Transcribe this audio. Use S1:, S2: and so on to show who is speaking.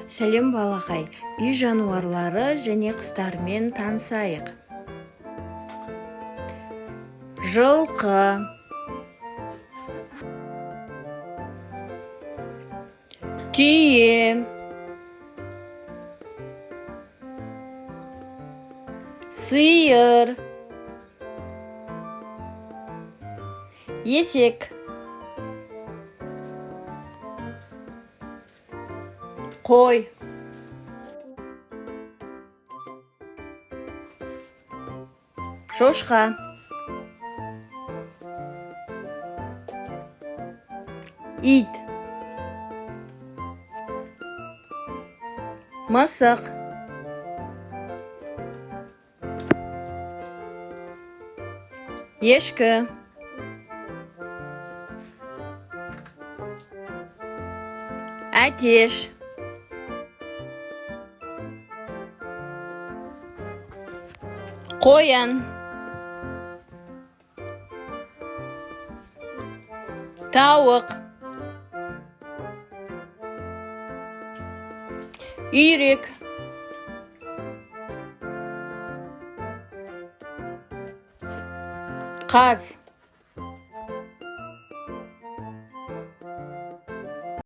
S1: Сәлем, балақай! Үй жануарлары және құстармен танысайық. Жылқы, түйе, сиыр, есек, қой, шошқа, ит, мысық, ешкі, әтеш, қоян, тауық, үйрек, қаз.